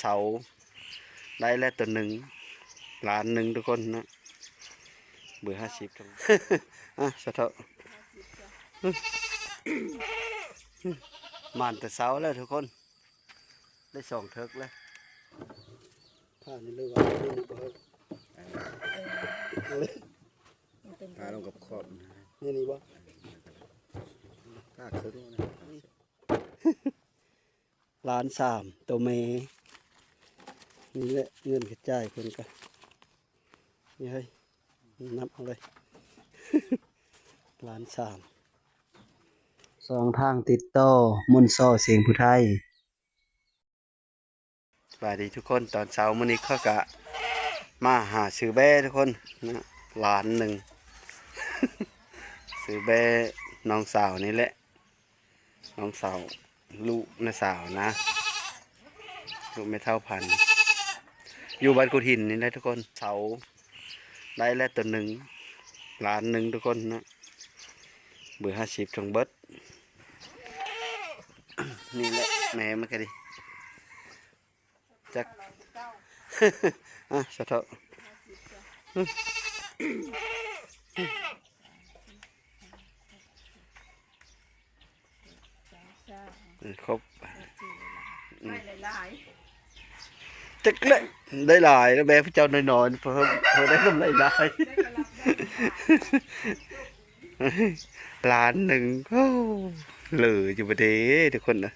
ເສົາໄດ້ແລ້ວຕົວໜຶ່ງ ລ້ານໜຶ່ງທຸກຄົນນະ ເບີຫ້າສິບ ອາ ສາທຸ ໝານແຕ່ເຊົ້າແລ້ວທຸກຄົນ ໄດ້ສອງເຖິກແລ້ວ ຜ່ານນີ້ເລີຍວ່າ ນີ້ບໍ່ເອີ ເອົາເລີຍ ປາລົງກັບຂອບ ນີ້ ນີ້ບໍ່ ປາເຄິ່ງ ລ້ານສາມ ໂຕແມ່ ນີ້ແຫຼະເງິນກະຈ່າຍເພິ່ນກະ ນີ້ເຮີ້ຍ ນັບເອົາເລີຍ ລ້ານສາມ ສອງທາງຕິດຕໍ່ ມົນຊໍ ສຽງຜູ້ໄທ. ສະບາຍດີທຸກຄົນ ຕອນເຊົ້າມື້ນີ້ຂ້ອຍກະມາຫາຊື້ແບ້ທຸກຄົນນະ ລ້ານໜຶ່ງ ຊື້ແບ້ນ້ອງສາວນີ້ແຫຼະ ນ້ອງສາວ ລູກນ້າສາວນະ ລູກແມ່ເຖົ້າພັນ ຢູ່ບ້ານກຸດຫີນນີ້ແຫຼະທຸກຄົນ ເສົາໄດ້ແລ້ວຕົວໜຶ່ງ ລ້ານໜຶ່ງທຸກຄົນນະ ເບີຫ້າສິບ ທັງເບິດ ນີ້ແຫຼະແມ່ມັນກະດີ ຈັກ ອາ ສາທຸ ເອີ ຄົບ ໄດ້ຫຼາຍໆ ຈັກແຫຼະ ໄດ້ຫຼາຍແລ້ວ ແມ່ຜູ້ເຈົ້ານ້ອຍໆ ເພິ່ນ ເພິ່ນໄດ້ກຳໄລຫຼາຍ ໄດ້ກຳໄລຫຼາຍ ລ້ານໜຶ່ງ ໂອ້ ເຫຼືອຢູ່ບໍ່ເດທຸກຄົນນະ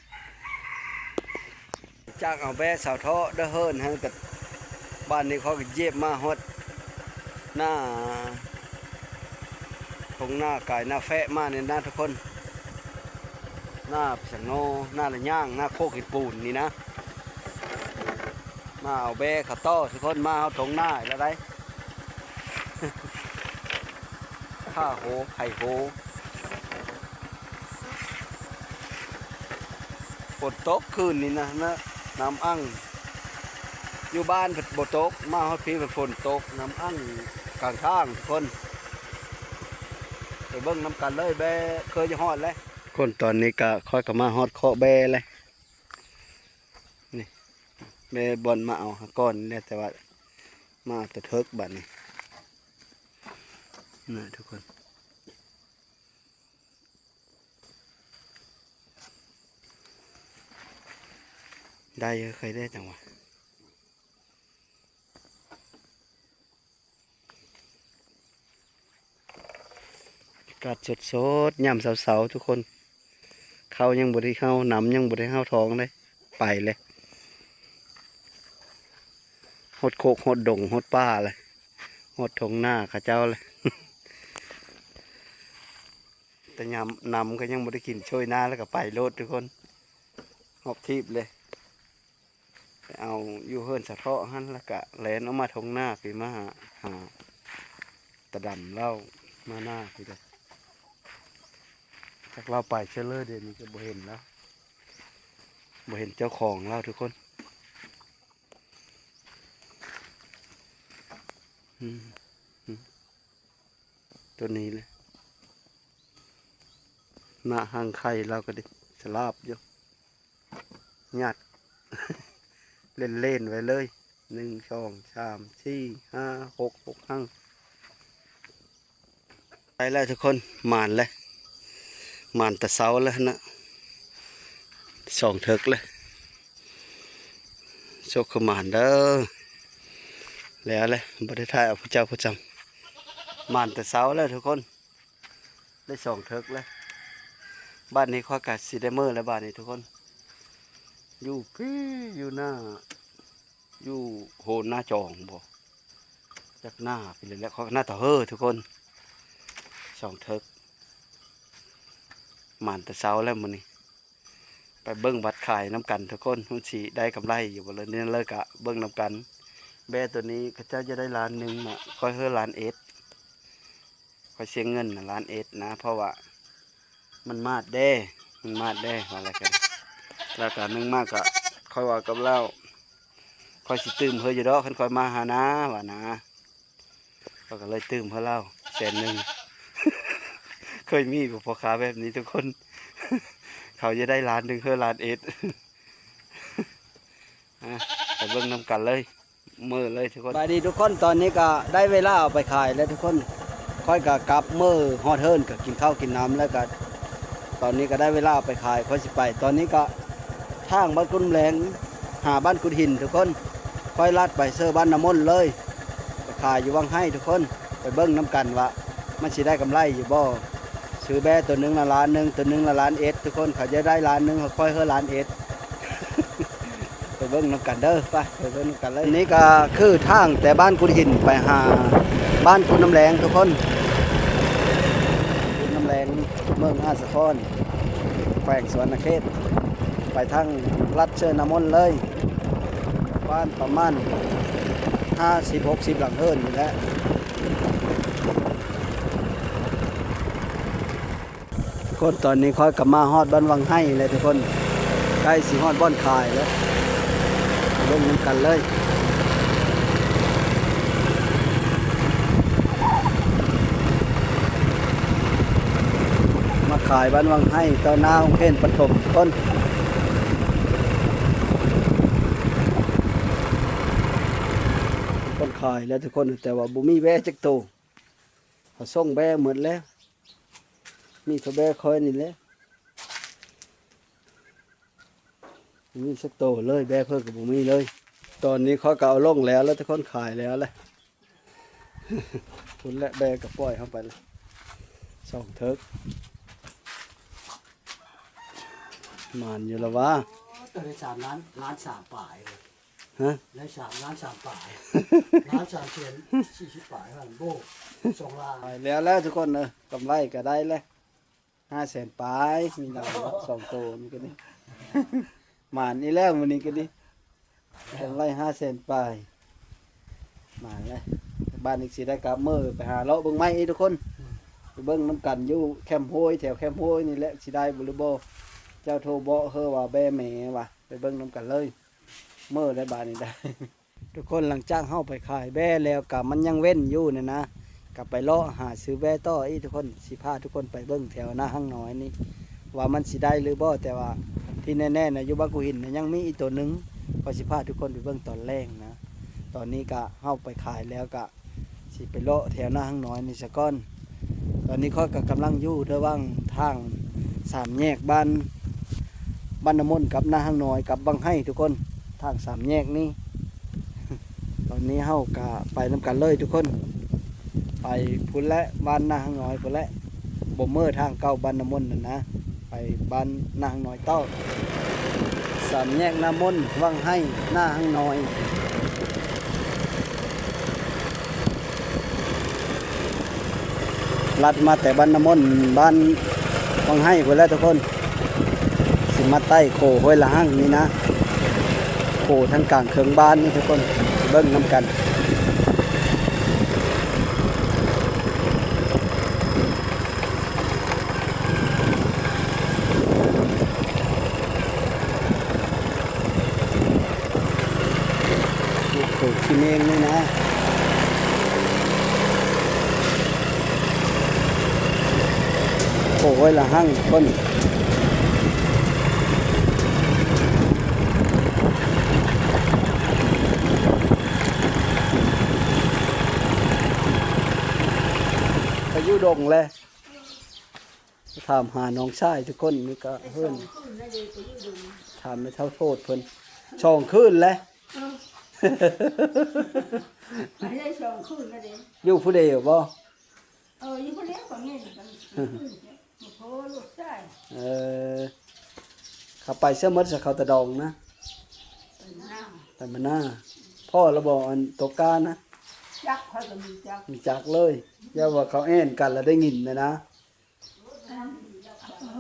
ຈາກເອົາແບ້ເສົາເທາະເດີເຮີ້ນຫັ້ນກະ ບ້ານນີ້ເຂົາກະຢຽບມາຮອດໜ້າ ທົ່ງນາກາຍນາແຟະມານີ້ນະທຸກຄົນ ໜ້າສະໂນ ໜ້າລະຍ່າງ ໜ້າໂຄກຫີນປູນນີ້ນະ ມາເອົາແບ້ເຂົາຕໍ່ທຸກຄົນ ມາເຮົາທົ່ງນາແລ້ວໃດ ຂ້າໂຫ ໄຜໂຫ ຝົນຕົກຄືນນີ້ນະ ນະ ນ້ຳອັ່ງ ຢູ່ບ້ານເພິ່ນບໍ່ຕົກ ມາຮອດພີ້ເພິ່ນຝົນຕົກ ນ້ຳອັ່ງກາງທາງທຸກຄົນ ໄປເບິ່ງນຳກັນເລີຍ ແບ້ເຄີຍຈະຮອດແລ້ວ ຄົນຕອນນີ້ກະ ຂ້ອຍກະມາຮອດເຄາະແບ້ແລ້ວ ນີ້ ແມ່ບ່ອນມາເອົາຫາກ່ອນນີ້ແຫຼະ ແຕ່ວ່າມາເອົາແຕ່ເຖິກບາດນີ້ ນະ ທຸກຄົນ ໄດ້ ເອີ ເຄີຍໄດ້ຈັ່ງຫວະ. ອາກາດສົດໆ ຍາມເຊົ້າໆ ທຸກຄົນ ເຂົ້າຍັງບໍ່ໄດ້ເຫົ່າ ນ້ຳຍັງບໍ່ໄດ້ເຫົ່າທ້ອງເດ້ ໄປເລີຍ ຮອດໂຄກ ຮອດດົງ ຮອດປ່າເລີຍ ຮອດທົ່ງນາເຂົາເຈົ້າເລີຍ ແຕ່ຍາມນ້ຳກະຍັງບໍ່ໄດ້ກິນ ຊ່ວຍນາແລ້ວກະໄປໂລດທຸກຄົນ ຮອບທີບເລີຍ. ໄປເອົາຢູ່ເຮືອນສະເທາະຫັ້ນ ແລ້ວກະແລ່ນອອກມາທົ່ງນາ ໄປມາຫາ ຫາຕາດຳລາວ ມານາພີ້ເດີ ຈັກລາວໄປເຊີເລີດ ດຽວນີ້ກະບໍ່ເຫັນລາວ ບໍ່ເຫັນເຈົ້າຂອງລາວທຸກຄົນ ອືມ ອືມ ໂຕນີ້ແຫຼະ ນະ ຮັງໄຂ່ລາວກະດີ ສະຫຼາບຢູ່. ຍາດ ເລ່ນໆ ໄວ້ເລີຍ ໜຶ່ງ ສອງ ສາມ ສີ່ ຫ້າ ຫົກ ຫົກຮັງ ໄດ້ແລ້ວທຸກຄົນ ໝານແລ້ວ ໝານແຕ່ເຊົ້າແລ້ວຫັ້ນນະ ສອງເຖິກແລ້ວ ໂຊກຄືໝານເດີ ແລ້ວແຫຼະ ບໍ່ໄດ້ຖ່າຍເອົາຜູ້ເຈົ້າຜູ້ຈຳ ໝານແຕ່ເຊົ້າແລ້ວທຸກຄົນ. ໄດ້ສອງເຖິກແລ້ວ ບາດນີ້ຂ້ອຍກະຊິໄດ້ເມືອແລ້ວບາດນີ້ທຸກຄົນ ຢູ່ພີ້ ຢູ່ໜ້າ ຢູ່ໂຮນໜ້າຈອງບໍ ຈັກໜ້າພີ້ແຫຼະ ຂ້ອຍໜ້າຕາເຮີ້ທຸກຄົນ ສອງເຖິກ ໝານແຕ່ເຊົ້າແລ້ວມື້ນີ້. ໄປເບິ່ງວັດຂາຍນຳກັນທຸກຄົນ ມັນຊິໄດ້ກຳໄລຢູ່ບໍ່ ແລ້ວນີ້ເລີຍກະເບິ່ງນຳກັນ ແບ້ໂຕນີ້ເຂົາເຈົ້າຈະໄດ້ລ້ານໜຶ່ງນະ ຂ້ອຍເຮີ້ລ້ານເອັດ ຂ້ອຍເສຍເງິນນະ ລ້ານເອັດນະ ເພາະວ່າມັນມາດເດ້ ມັນມາດເດ້ ວ່າແລ້ວກັນ ແລ້ວກະໜຶ່ງມາກະ ຂ້ອຍເວົ້າກັບລາວ ຂ້ອຍຊິຕື່ມເຮີ້ຢູ່ດອກ ຄັນຂ້ອຍມາຫານາ ວ່ານະ. ຂ້ອຍກະເລີຍຕື່ມເຮີ້ລາວແສນໜຶ່ງ ເຄີຍມີບໍ່ພໍ່ຄ້າແບບນີ້ທຸກຄົນ ເຂົາຈະໄດ້ລ້ານໜຶ່ງ ເຮີ້ລ້ານເອັດ ອາ ไปเบิ่งนำกันเลย เมือเลยทุกคน สบายดีทุกคน ตอนนี้ก็ได้เวลาเอาไปขายแล้วทุกคน ข้อยก็กลับเมือฮอดเฮือนก็กินข้าวกินน้ำแล้วก็ ตอนนี้ก็ได้เวลาเอาไปขาย ข้อยสิไป ตอนนี้ก็ทางบ้านกุดแหลง หาบ้านกุดหินทุกคน ข้อยลัดไปเซอบ้านน้ำมนต์เลย ไปขายอยู่วังไห้ทุกคน ไปเบิ่งนำกันว่ามันสิได้กำไรอยู่บ่ ซื้อแบ้ตัวหนึ่งละล้านหนึ่ง ตัวหนึ่งละล้านเอ็ดทุกคน เขาจะได้ล้านหนึ่ง เขาค่อยเฮอล้านเอ็ด ไปเบิ่งนำกันเด้อ ไป ไปเบิ่งนำกันเลย นี่ก็คือทางแต่บ้านกุดหินไปหาบ้านกุดน้ำแลงทุกคน กุดน้ำแลง เมืองอาสาทร แขวงสะหวันนะเขต ไปทางลัดเซอน้ำมนต์เลย บ้านประมาณห้าสิบหกสิบหลังเฮือนนี่แหละ ทุกคน ตอนนี้ข้อยก็มาฮอดบ้านวังไห้แล้วทุกคน ใกล้สิฮอดบ่อนขายแล้ว เบิ่งนำกันเลย มาขายบ้านวังไห้ ต่อหน้าโรงเรียนประถมทุกคน คนขายแล้วทุกคน แต่ว่าบ่มีแบ้จักโต เขาส่งแบ้หมดแล้ว มีแต่แบ้ข้อยนี่แหละ บ่มีสักโตเลย แบ้เพิ่นก็บ่มีเลย ตอนนี้ข้อยก็เอาลงแล้ว แล้วแต่คนขายแล้วแหละ พุ้นแหละ แบ้ก็ปล่อยเฮาไปละ สองเถิก หมานอยู่ละวะ ตัวได้สามล้าน ล้านสามปลายเลย ฮะ ได้สามล้านสามปลาย ล้านสามแสนสี่สิบปลายหั่น โบ้ สองล้าน ไปแล้ว แล้วทุกคนเอ้ย กำไรก็ได้แล้ว ห้าแสนปลาย มีหยังเนาะ สองโตนี่ก็ดี หมานอีกแล้วมื้อนี้ก็ดี กำไรห้าแสนปลาย หมานแล้ว บ้านนี้สิได้กลับมื้อไปหาเลาะเบิ่งไม้อีกทุกคน ไปเบิ่งนำกันอยู่แคมห้วย แถวแคมห้วยนี่แหละ สิได้บ่หรือบ่ เจ้าโทรบอกเฮอว่าแบ้แหมว่ะ ไปเบิ่งนำกันเลย มื้อได้บาดนี้ได้ ทุกคน หลังจากเฮาไปขายแบ้แล้วก็มันยังเว้นอยู่นั่นนะ ก็ไปเลาะหาซื้อแบ้ต่ออีกทุกคน สิพาทุกคนไปเบิ่งแถวนาฮังน้อยนี่ ว่ามันสิได้หรือบ่ แต่ว่าที่แน่ๆนะ อยู่บ้านกุดหินนะยังมีอีกตัวหนึ่ง ข้อยสิพาทุกคนไปเบิ่งตอนแลงนะ ตอนนี้ก็เฮาไปขายแล้วก็ สิไปเลาะแถวนาฮังน้อยนี่ซะก่อน ตอนนี้ข้อยก็กำลังอยู่ระหว่างทางสามแยกบ้าน บ้านน้ำมนต์กับนาฮังน้อยกับวังไห้ทุกคน ทางสามแยกนี้ ตอนนี้เฮาก็ไปนำกันเลยทุกคน ไปพุ้นแหละ บ้านนาฮังน้อยพุ้นแหละ บ่เมิดทางเก่าบ้านน้ำมนต์นั่นนะ ไปบ้านนาฮังน้อยต่อ สามแยกน้ำมนต์ วังไห้ นาฮังน้อย ลัดมาแต่บ้านน้ำมนต์ บ้านวังไห้พุ้นแหละทุกคน สิมาไต่โขห้วยละหังนี่นะ โขทางกลางเคิงบ้านนี่ทุกคน เบิ่งนำกัน โอ้โห ขี้เมงนี่นะ โอ้ย ละหังเพิ่น ไปอยู่ดงแหละ ถามหาน้องชายทุกคน นี่ก็เพิ่น ถามแม่เฒ่าโทษเพิ่น สองคืนแล้ว เออ ไปได้สองคืนแล้วเด้ อยู่ผู้เดียวบ่ เออ อยู่ผู้เดียวก็แม่นกัน โอ้โห ลูกชาย เออ เขาไปเสียหมดซะ เขาตะดองนะ ไปนา ไปมานา พ่อละบ่ อันตกกานะ จัก ข้อยก็มีจัก มีจักเลย อย่าว่าเขาแอ่นกันแล้วได้ยินนะนะ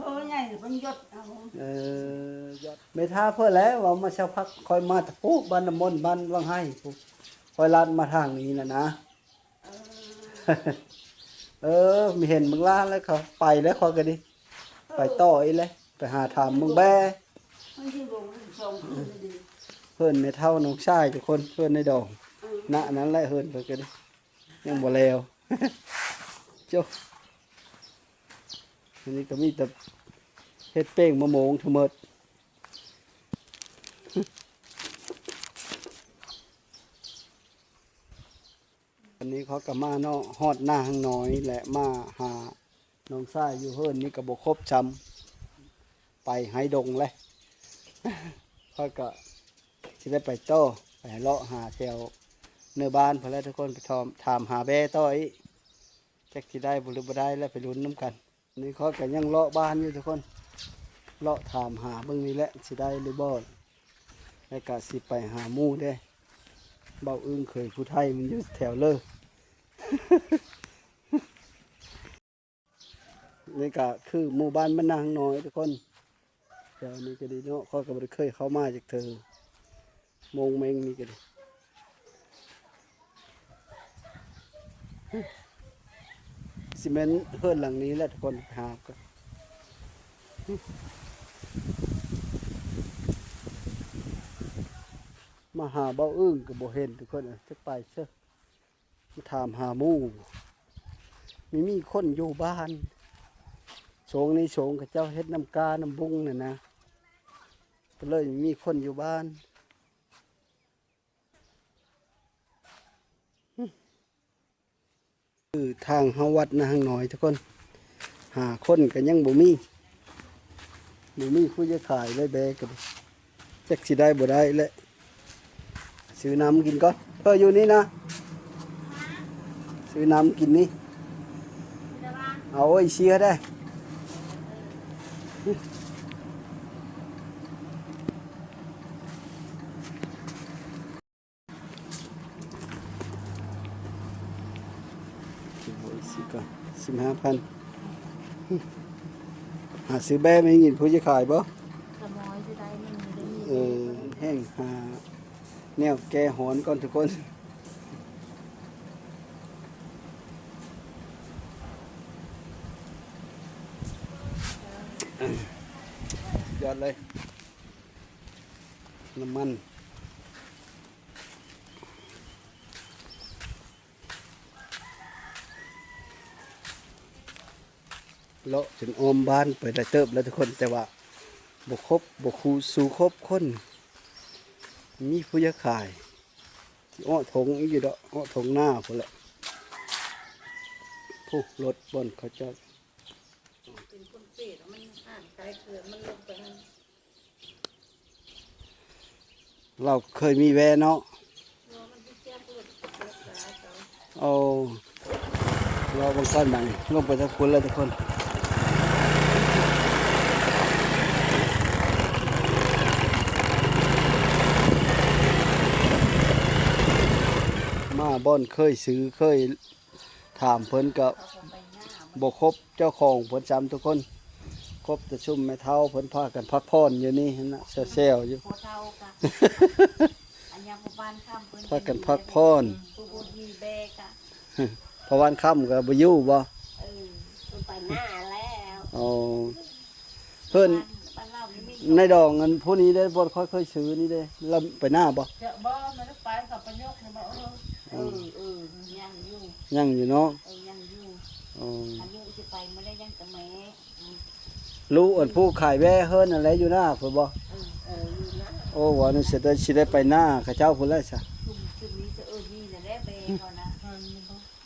เออ ใหญ่เพิ่นยศเอา เออ ยศ แม่ท้าเพิ่นแหละ เว้ามาสักพัก ค่อยมาตะปูบ้านน้ำมนต์ บ้านวังไห้พู้น ค่อยลัดมาทางนี้แล้วนะ เออ เออ มีเห็นเบิ่งหลานแล้ว เขาไปแล้ว ข้อยก็ดี ไปต่ออีกแล้ว ไปหาถามเบิ่งแบ้ มันสิบ่สองคืนเลย เพิ่นแม่เฒ่าน้องชายทุกคน เพิ่นในดอง เออ ณ นั้นแหละ เพิ่น เพิ่นก็ดี ยังบ่แล้ว โจ้ อันนี้ก็มีแต่เฮ็ดเป้งมะม่วงทั้งหมด ນີ້ເຂົາກໍມາເນາະ ຮອດນາຮັງນ້ອຍ ແລະ ມາຫານ້ອງຊາຍຢູ່ເຮືອນນີ້ກໍບໍ່ຄົບຊ້ຳ ໄປໄຮ່ດົງແຫຼະ. ເຂົາກໍຊິໄດ້ໄປຕໍ່ ໄປເລາະຫາແຖວເໜືອບ້ານພຸ້ນແຫຼະທຸກຄົນ ໄປຖາມ ຖາມຫາແບ້ຕໍ່ອີກ ຈັກຊິໄດ້ບໍ່ ຫຼື ບໍ່ໄດ້ ແລ້ວໄປລຸ້ນນຳກັນ. ນີ້ເຂົາກໍຍັງເລາະບ້ານຢູ່ທຸກຄົນ ເລາະຖາມຫາເບິ່ງນີ້ແຫຼະ ຊິໄດ້ຫຼືບໍ່ ແລ້ວກໍຊິໄປຫາໝູ່ເດ້. ເບົາອຶ້ງເຂີຍຜູ້ໄທມັນຢູ່ແຖວເລີ. ນີ້ກໍຄືໝູ່ບ້ານບ້ານນາຮັງນ້ອຍທຸກຄົນ. ແຖວນີ້ກໍດີເນາະ ຂ້ອຍກໍບໍ່ໄດ້ເຄີຍເຂົ້າມາຈັກເທື່ອ ໂມງເມັງນີ້ກໍດີ. ຊິແມ່ນເຮືອນຫຼັງນີ້ແຫຼະທຸກຄົນ ຫາກໍ ມາຫາເບົາອຶ້ງກໍບໍ່ເຫັນທຸກຄົນເອີຍ ຈັກໄປເຊີ. ມາຖາມຫາໝູ່ ມີ ມີຄົນຢູ່ບ້ານ. ໂສງນີ້ໂສງເຂົາເຈົ້າເຮັດນ້ຳກ້ານ້ຳບຸງນັ້ນນະ ກໍເລີຍມີຄົນຢູ່ບ້ານ. ຄືທາງເຮົາວັດນາຮັງນ້ອຍທຸກຄົນ ຫາຄົນກໍຍັງບໍ່ມີ ບໍ່ມີຜູ້ຈະຂາຍເລີຍ ແບ້ກໍດີ ຈັກຊິໄດ້ບໍ່ໄດ້ແຫຼະ. ຊື້ນ້ຳກິນກ່ອນ ເອີ ຢູ່ນີ້ນະ ຊື້ນ້ຳກິນນີ້ ເອົາໂອອິຊິເດ້. ໂອອິຊິກ່ອນ ສິບຫ້າພັນ. ຫາຊື້ແບ້ ມີເງິນຜູ້ຈະຂາຍບໍ່? ກະມອຍຊິໄດ້ ມັນມີໄດ້ມີ ເອີ ແຮ່ງຫາແນວແກ້ຮ້ອນກ່ອນທຸກຄົນ. ຍອດເລີຍ ນ້ຳມັນ. ເລາະຈົນອ້ອມບ້ານໄປໄດ້ເຕີບແລ້ວທຸກຄົນ ແຕ່ວ່າບໍ່ຄົບ ບໍ່ຄູ່ສູ່ຄົບຄົນ ມີຜູ້ຢາກຂາຍ ຊິເອາະຖົງອີກຢູ່ດອກ ເອາະຖົງນາພຸ້ນແຫຼະ. ພຸ້ນລົດບ່ອນເຂົາຈອດ ເປັນຄົນເປດ ມັນຫ່າງໄກເກີນ ມັນລົງໄປຫັ້ນ. ລາວເຄີຍມີແວເນາະ. ໂອ້ ລາວບັງກອນບັງ ລົງໄປທາງພຸ້ນແລ້ວທຸກຄົນ. ມາບ່ອນເຄີຍຊື້ ເຄີຍ ຖາມເພິ່ນກໍບໍ່ຄົບເຈົ້າຂອງເພິ່ນຊ້ຳທຸກຄົນ ຄົບແຕ່ຊຸມແມ່ເຖົ້າ ເພິ່ນພາກັນພັກຜ່ອນຢູ່ນີ້ຫັ້ນນະ ແຊວໆຢູ່ ຜູ້ເຖົ້າກະ ອັນຍັງບໍ່ບານຄ່ຳເພິ່ນ ພາກັນພັກຜ່ອນ ຜູ້ບໍ່ມີແບກະ ພໍ່ວານຄ່ຳກໍບໍ່ຢູ່ບໍ່? ເອີ ເພິ່ນໄປນາແລ້ວ. ອໍ ເພິ່ນ ບ້ານລາວນີ້ມີ ນາຍດອງອັນຜູ້ນີ້ເດ້ ບ່ອນຂ້ອຍເຄີຍຊື້ນີ້ເດ້ ລາວໄປນາບໍ່? ເຈົ້າ ບໍ່ ມັນໄປກັບປະໂຍກນີ້ບໍ່? ເອີ ເອີ ເອີ ຍັງຢູ່ ຍັງຢູ່ເນາະ. ເອີ ຍັງຢູ່. ອໍ ອາຍຸຊິໄປມື້ໃດຍັງແຕ່ແມ່ ອືມ ລູກອັນຜູ້ຂາຍແວເຮີ້ນນັ້ນແຫຼະ ຢູ່ນາພຸ້ນບໍ່? ເອີ ເອີ ຢູ່ນາ. ໂອ້ ວ່ານັ້ນຊິໄດ້ ຊິໄດ້ໄປນາເຂົາເຈົ້າພຸ້ນແຫຼະຊະ ຊຸມ ຊຸມນີ້ຈະ ເອີ ມີແຫຼະແບເຂົານະ ເ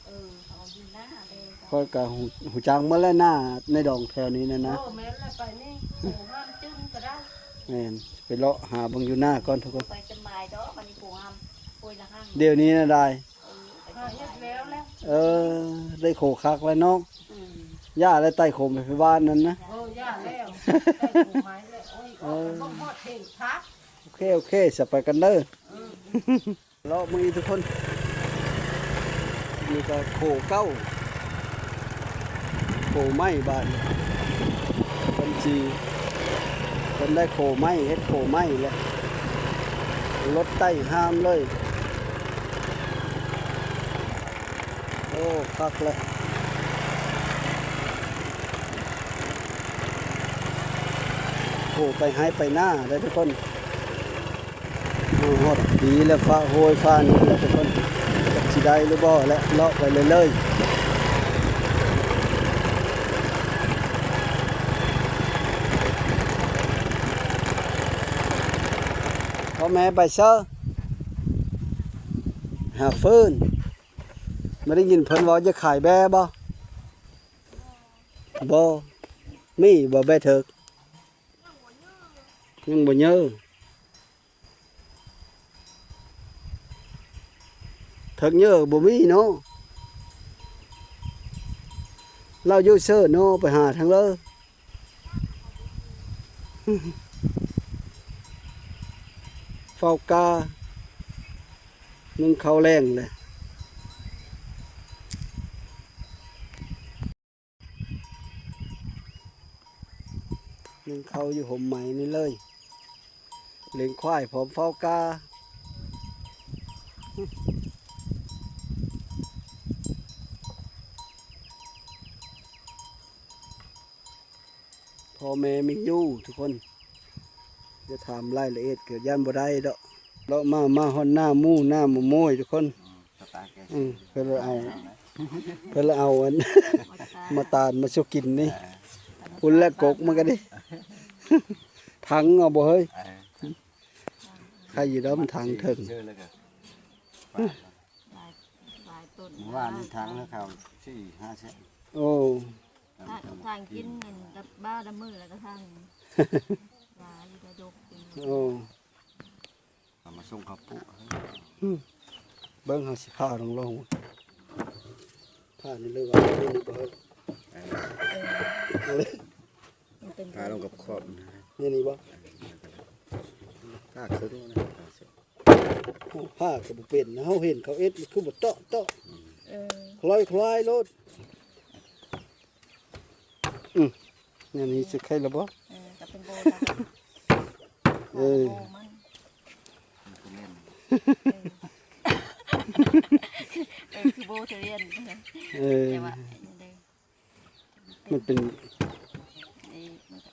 ອີ ເຂົາຢູ່ນາແບ. ຂ້ອຍກໍຮູ້ ຮູ້ຈັກໝົດແຫຼະ ນາໃນດອງແຖວນີ້ນະນະ. ໂອ້ ແມ່ນແຫຼະ ໄປນີ້ ໂອ້ ຫ້າມຈຶ່ງກໍໄດ້. ແມ່ນ ໄປເລາະຫາເບິ່ງຢູ່ນາກ່ອນທຸກຄົນ ໄປສະບາຍດອກ ອັນນີ້ໂອ້ ຫ້າມ ໂອ້ຍ ລະຫ້າມ ດຽວນີ້ນະໄດ້. ເອີ ຫາເຮັດແລ້ວແຫຼະ. ເອີ ໄດ້ໂຄຄັກແລ້ວເນາະ. ອືມ ຢ່າແລ້ວ ໄຕ່ໂຄໄປບ້ານນັ້ນນະ. ເອີ ຢ່າແລ້ວ ໄຕ່ໂຄໄມ້ແລ້ວ. ໂອ້ຍ ເອີ ອອກໄປເບິ່ງຮອດເພງຄັກ. ໂອເຄ ໂອເຄ ສະ ໄປກັນເດີ. ເອີ ເລາະມື້ນີ້ທຸກຄົນ ນີ້ກໍໂຄເກົ່າ ໂຄໃໝ່ບາດນີ້ ເພິ່ນຊິ ເພິ່ນໄດ້ໂຄໃໝ່ ເຮັດໂຄໃໝ່ແຫຼະ ລົດໄຕ່ຫ້າມເລີຍ. ໂອ້ ຄັກແຫຼະ ໂຄໄປໄຮ່ໄປນາເດີທຸກຄົນ. ມາຮອດປີແລ້ວ ຟ້າໂຮຍຟ້ານີ້ແລ້ວທຸກຄົນ ຈັກຊິໄດ້ຫຼືບໍ່ແຫຼະ ເລາະໄປເລື້ອຍໆ. ພໍ່ແມ່ໄປເຊີ ຫາຟືນ. ບໍ່ໄດ້ຍິນເພິ່ນເວົ້າຈະຂາຍແບ້ບໍ່? ບໍ່. ມີບໍ່ແບ້ເຖິກ? ຍັງບໍ່ເຍີ. ເຖິກເຍີບໍ່ມີເນາະ. ລາວຢູ່ເຊີເນາະ ໄປຫາທາງເລີ. ເຝົ້າກາ ໜຶ້ງເຂົ້າແລງເລີຍ. ໜຶ້ງເຂົ້າຢູ່ຮົ່ມໄມ້ນີ້ເລີຍ. ລ້ຽງຄວາຍພ້ອມເຝົ້າກາ. ພໍ່ແມ່ມີຢູ່ທຸກຄົນ. ຈະຖາມລາຍລະອຽດກໍຢ້ານບໍ່ໄດ້ດອກ. ເລາະມາ ມາຮອດໜ້າໝູ່ ໜ້າໝູ່ໂມຍທຸກຄົນ. ອືມ ເພິ່ນລະເອົາ ເພິ່ນລະເອົາອັນ ມາຕານມາສູ່ກິນນີ້. ພຸ້ນແຫຼະກົກມັນກໍດີ. ຖັງເອົາບໍ່ເຮີ້ຍ? ໃຄຢູ່ດອກ ມັນຖັງເຖິງ. ຫຼາຍ ຫຼາຍຕົ້ນ ມື້ວານນີ້ຖັງລະເຂົ້າສີ່ຫ້າແສນ. ໂອ້ ຖ້າ ຖ້າກິນອັນດັບບ້າດັບມື້ແລ້ວກໍທັງ ຫຼາຍຢູ່ດອກ. ໂອ້ ເອົາມາສົ່ງເຂົ້າປຸ. ອືມ ເບິ່ງເຮົາຊິຜ່າລອງໆ ຜ່ານີ້ເລີຍວ່າ ນີ້ບໍ່ ເອີ ເອີ ມັນເປັນ ຜ່າລົງກັບຂອບນະ ນີ້ ນີ້ບໍ່? ຜ່າເຄິ່ງນະ. ໂອ້ ຜ່າກໍບໍ່ເປັນນະ ເຮົາເຫັນເຂົາເຮັດ ຄືບໍ່ເຕາະ ເຕາະ ເອີ ຄລາຍ ຄລາຍໂລດ. ອືມ ແນວນີ້ຊິໄຄລະບໍ່? ເອີ ກໍເປັນໂບນະ. ເອີ ໂບມັນ ເອີ ເອີ ຄືໂບທຸລຽນ. ເອີ ແຕ່ວ່າ ມັນເປັນ ເອີ ມັນກໍ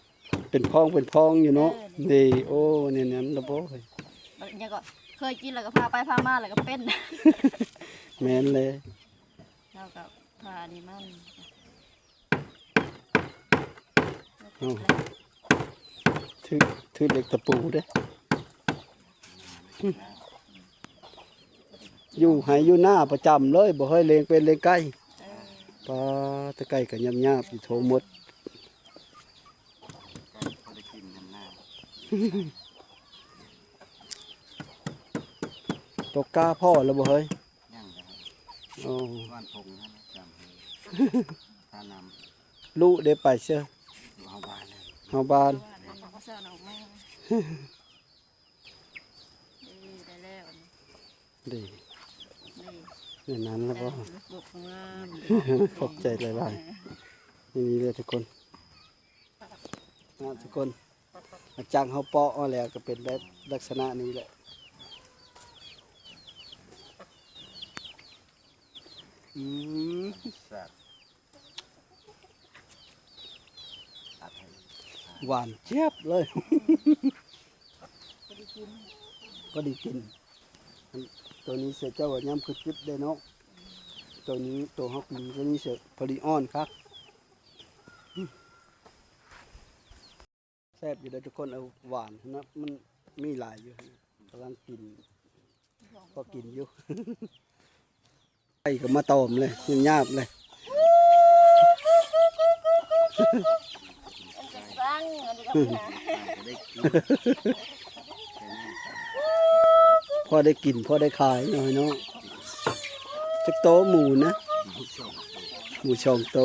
ເປັນພອງ ເປັນພອງຢູ່ເນາະ. ເອີ ນີ້ ໂອ້ ແນວນັ້ນລະບໍ່? ຍັງກໍເຄີຍກິນແລ້ວກໍຜ່າໄປຜ່າມາແລ້ວກໍເປັນ. ແມ່ນແຫຼະ ເຮົາກໍຜ່ານີ້ມັນ ເອົາ ຖື ຖືເຫຼັກຕະປູເດ້. ຢູ່ໄຮ່ຢູ່ນາປະຈຳເລີຍ ບໍ່ເຄີຍລ້ຽງເປັດລ້ຽງໄກ່. ເອີ ປາ ແຕ່ໄກ່ກໍຫຍາບໆຢູ່ໂທໝົດ. ຕົກກາພໍແລ້ວບໍ່ເຮີ້ຍ? ຍັງເລີຍ. ໂອ້ ຫວ່ານຜົງຫັ້ນນະ ຈຳ ຖ້ານ້ຳ ລູກໄດ້ໄປເຊີ ເຮົາບ້ານ ເຮົາບ້ານ. ເອີ ໄດ້ແລ້ວ ດີ ນີ້ ແນວນັ້ນລະບໍ່? ເອີ ຂອບໃຈຫຼາຍໆ. ເອີ ນີ້ເດີທຸກຄົນ ນະ ທຸກຄົນ ຫຼັງຈາກເຮົາເປາະເອົາແລ້ວກໍເປັນແບບລັກສະນະນີ້ແຫຼະ. ອືມ ແຊບ ຫວານຈຽບເລີຍ. ພໍດີກິນ ພໍດີກິນ. ອັນ ໂຕນີ້ເສືອເຈົ້າວ່າຍາມຄືຈິບໄດ້ເນາະ. ໂຕນີ້ ໂຕເຮົາກິນໂຕນີ້ເສືອພໍດີອ່ອນຄັກ. ແຊບຢູ່ເດີທຸກຄົນ. ເອົາຫວານນະ ມັນມີຫຼາຍຢູ່ ກຳລັງກິນ ພໍກິນຢູ່. ໄກ່ກໍມາຕອມເລີຍ ຫຍາບເລີຍ. ພໍໄດ້ກິນ ພໍໄດ້ຂາຍເນາະ ເນາະ. ຈັກໂຕໝູນະ? ໝູສອງໂຕ.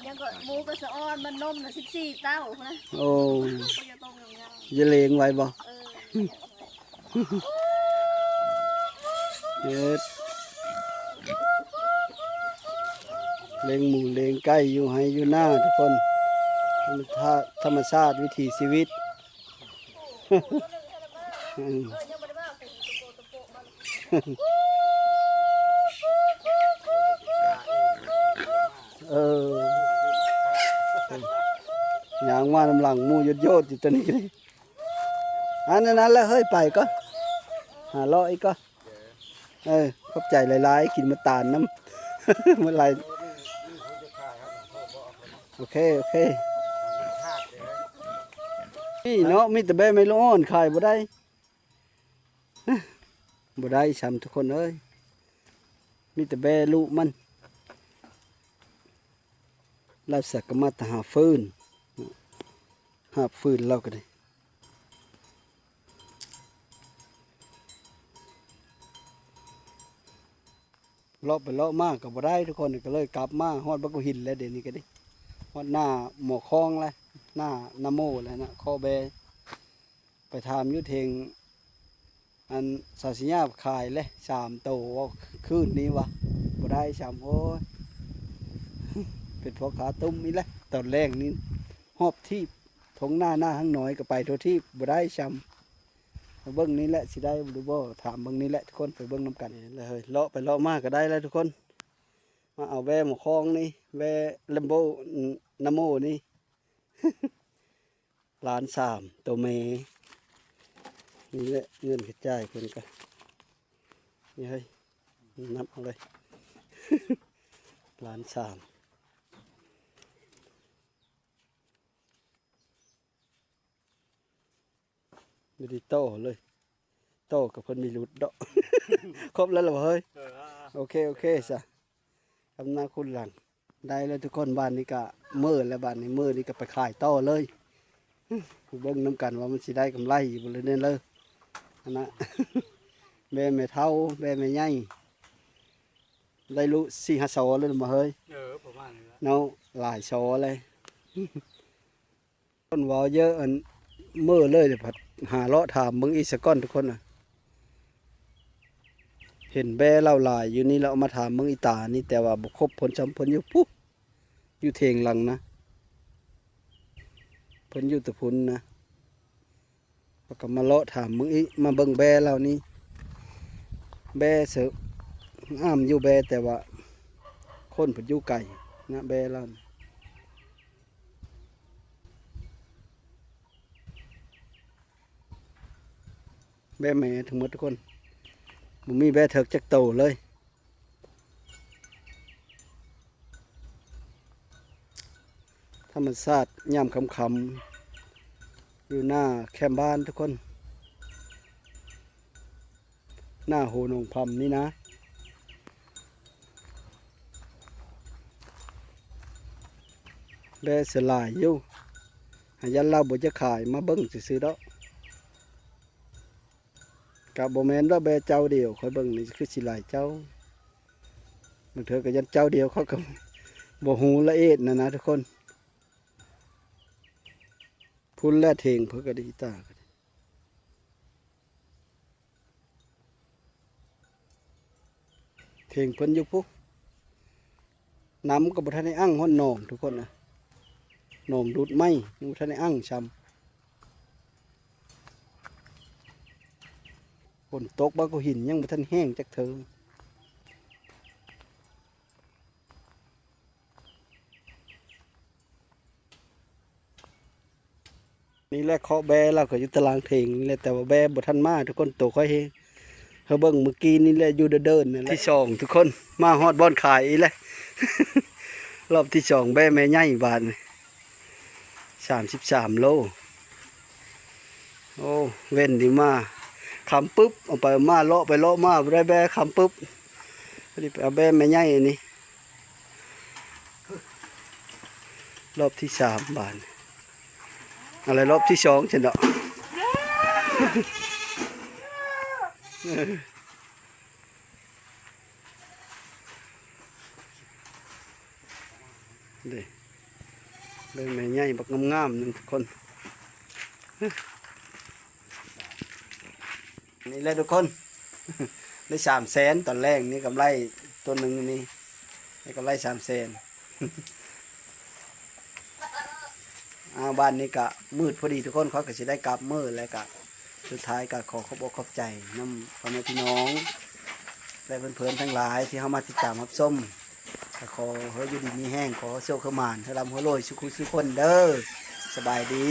ຍັງກໍໝູກໍສະອອນ ມັນນົມນະສິບສີ່ເຕົ້າພຸ້ນນະ. ໂອ້ ຢ່າລ້ຽງໄວ້ບໍ່? ເອີ ເຮັດ ລ້ຽງໝູລ້ຽງໄກ່ຢູ່ໄຮ່ຢູ່ນາທຸກຄົນ. ທຳມະຊາດ ທຳມະຊາດວິຖີຊີວິດ. ເອີ ຍ່າງມານຳຫຼັງໝູໂຢດໆຢູ່ຕົວນີ້. ອັນນັ້ນແຫຼະເຮີ້ຍ ໄປກ່ອນ ຫາເລາະອີກກ່ອນ. ເອີ ຂອບໃຈຫຼາຍໆ ກິນມາຕານນຳ ມາຫຼາຍ. ໂອເຄ ໂອເຄ. ນີ້ເນາະ ມີແຕ່ແບໄມ້ລູກອ່ອນ ຂາຍບໍ່ໄດ້. ບໍ່ໄດ້ຊ້ຳທຸກຄົນເອີຍ ມີແຕ່ແບ້ລູກມັນ. ລາວສັກກໍມາແຕ່ຫາຟືນ ຫາບຟືນລາວກໍໄດ້. ເລາະໄປເລາະມາກໍບໍ່ໄດ້ທຸກຄົນ ກໍເລີຍກັບມາຮອດບັກກຸຫີນແລ້ວ ດຽວນີ້ກໍດີ ຮອດໜ້າໝໍຄອງແລ້ວ ໜ້ານາໂມແລ້ວນະ ເຄາະແບ້. ໄປຖາມຢູ່ເທິງ ອັນ ສາວສິຍາຂາຍເລີຍສາມໂຕ ເວົ້າຄືນນີ້ວ່າບໍ່ໄດ້ຊ້ຳ. ໂອ້ຍ ເປັນພໍ່ຄ້າຕຸ້ມອີກແລ້ວ ຕອນແລງນີ້ຮອບທີບ ທົ່ງນາ ນາຫາງໜ້ອຍກໍໄປທົ່ວທີບ ບໍ່ໄດ້ຊ້ຳ. ມາເບິ່ງນີ້ແຫຼະ ຊິໄດ້ຫຼືບໍ່ ຖາມເບິ່ງນີ້ແຫຼະທຸກຄົນ ໄປເບິ່ງນຳກັນ. ເລີາະໄປເລາະມາກໍໄດ້ແລ້ວທຸກຄົນ ມາເອົາແບ້ໝໍຄອງນີ້ ແບ້ແລມໂບ ນາໂມນີ້ ລ້ານສາມ ໂຕແມ່. ນີ້ແຫຼະເງິນກະຈ່າຍເພິ່ນກະ ນີ້ເຮີ້ຍ ນັບເອົາເລີຍ ລ້ານສາມ. ບໍ່ໄດ້ຕໍ່ເລີຍ ຕໍ່ກັບເພິ່ນມີຫຼຸດເນາະ. ຄົບແລ້ວລະບໍ່ເຮີ້ຍ? ເອີ ໂອເຄ ໂອເຄຊະ ອຳນາຄູນຫຼັງ. ໄດ້ແລ້ວທຸກຄົນ ບາດນີ້ກະເມີແລ້ວ ບາດນີ້ເມີນີ້ກະໄປຂາຍຕໍ່ເລີຍ. ໄປເບິ່ງນຳກັນວ່າມັນຊິໄດ້ກຳໄລຢູ່ບໍ່ເລີຍເດີ ອັນນະ ແບ້ແມ່ເຖົ້າ ແບ້ແມ່ໃຫຍ່ ໄດ້ລູກສີ່ຫ້າຊໍແລ້ວບໍ່ເຮີ້ຍ? ເອີ ປະມານນີ້ແຫຼະເນາະ ຫຼາຍຊໍແລ້ວ. ຄົນເວົ້າເຍີະ ອັນ ເມີເລີຍ ດຽວພັດຫາເລາະຖາມເບິ່ງອີກສາກ່ອນທຸກຄົນນະ. ເຫັນແບ້ລາວຫຼາຍຢູ່ນີ້ ລາວເອົາມາຖາມເບິ່ງອີຕານີ້ ແຕ່ວ່າບໍ່ຄົບເພິ່ນຊ້ຳ ເພິ່ນຢູ່ພຸ້ນ ຢູ່ເຖງຫຼັງນະ ເພິ່ນຢູ່ແຕ່ພຸ້ນນະ. ແລ້ວກໍມາເລາະຖາມເບິ່ງອີກ ມາເບິ່ງແບ້ລາວນີ້ ແບ້ເສີ ງາມຢູ່ແບ້ ແຕ່ວ່າຄົນເພິ່ນຢູ່ໄກນະ ແບ້ລາວນີ້. ແບ້ແມ່ທັງໝົດທຸກຄົນ ບໍ່ມີແບ້ເຖິກຈັກໂຕເລີຍ. ທຳມະຊາດຍາມຄ່ຳໆ ຢູ່ໜ້າແຄມບ້ານທຸກຄົນ ໜ້າໂຮໜອງພຳນີ້ນະ. ແບ້ເສຍຫຼາຍຢູ່ ຫາຢ້ານລາວບໍ່ຢາກຂາຍ ມາເບິ່ງຊື່ໆດອກ. ກະບໍ່ແມ່ນວ່າແບ້ເຈົ້າດຽວ ຂ້ອຍເບິ່ງນີ້ຄືຊິຫຼາຍເຈົ້າ ບາງເທື່ອກໍຢ້ານເຈົ້າດຽວ ເຂົາກໍບໍ່ຮູ້ລະອຽດນະນະທຸກຄົນ. ພຸ້ນແຫຼະເຖງເພິ່ນກໍດີ ຕາກໍດີ ເຖງເພິ່ນຢູ່ພຸ້ນ. ນ້ຳກໍບໍ່ທັນໄດ້ອັ່ງຮອດໜອງທຸກຄົນນະ ໜອງດູດໄມ້ຍັງບໍ່ທັນໄດ້ອັ່ງຊ້ຳ. ຝົນຕົກ ບັກໂຂຫິນຍັງບໍ່ທັນແຫ້ງຈັກເທື່ອ. ນີ້ແຫຼະ ເຄາະແບ້ລາວກໍຢູ່ຕາລາງເຖງນີ້ແຫຼະ ແຕ່ວ່າແບ້ບໍ່ທັນມາທຸກຄົນ ໂຕຂ້ອຍເຮງ. ເຮົາເບິ່ງມື້ກີ້ນີ້ແຫຼະ ຢູ່ເດີ່ນໆນັ້ນແຫຼະ ທີ່ສອງທຸກຄົນ ມາຮອດບ່ອນຂາຍອີກແລ້ວ ຮອບທີ່ສອງ ແບ້ແມ່ໃຫຍ່ບາດນີ້ ສາມສິບສາມໂລ. ໂອ້ ເວັ້ນນີ້ມາ ຄຳປຶບ ເອົາໄປເອົາມາ ເລາະໄປເລາະມາ ບໍ່ໄດ້ແບ້ ຄຳປຶບ ພໍດີໄປເອົາແບ້ແມ່ໃຫຍ່ອັນນີ້. ຮອບທີສາມບາດ ອາໄລ ຮອບທີສອງຊັ້ນດອກ. ເດ້ ເບິ່ງແມ່ໃຫຍ່ບັກງາມໆໜຶ່ງທຸກຄົນ. ນີ້ແຫຼະທຸກຄົນ ໄດ້ສາມແສນ ຕອນແລງນີ້ ກຳໄລຕົວໜຶ່ງນີ້ ໄດ້ກຳໄລສາມແສນ. ອ້າວ ບ້ານນີ້ກະມືດພໍດີທຸກຄົນ ຂ້ອຍກະຊິໄດ້ກັບມື້ ແລ້ວກະສຸດທ້າຍກະຂໍຂອບອົກຂອບໃຈນຳພໍ່ແມ່ພີ່ນ້ອງ ແລະ ເພື່ອນໆທັງຫຼາຍທີ່ເຂົ້າມາຕິດຕາມຮັບຊົມ. ກະຂໍໃຫ້ຢູ່ດີມີແຮງ ຂໍໃຫ້ໂຊກໃຫ້ໝານ ໃຫ້ລ່ຳໃຫ້ລວຍສູ່ຄູ່ສູ່ຄົນເດີ. ສະບາຍດີ.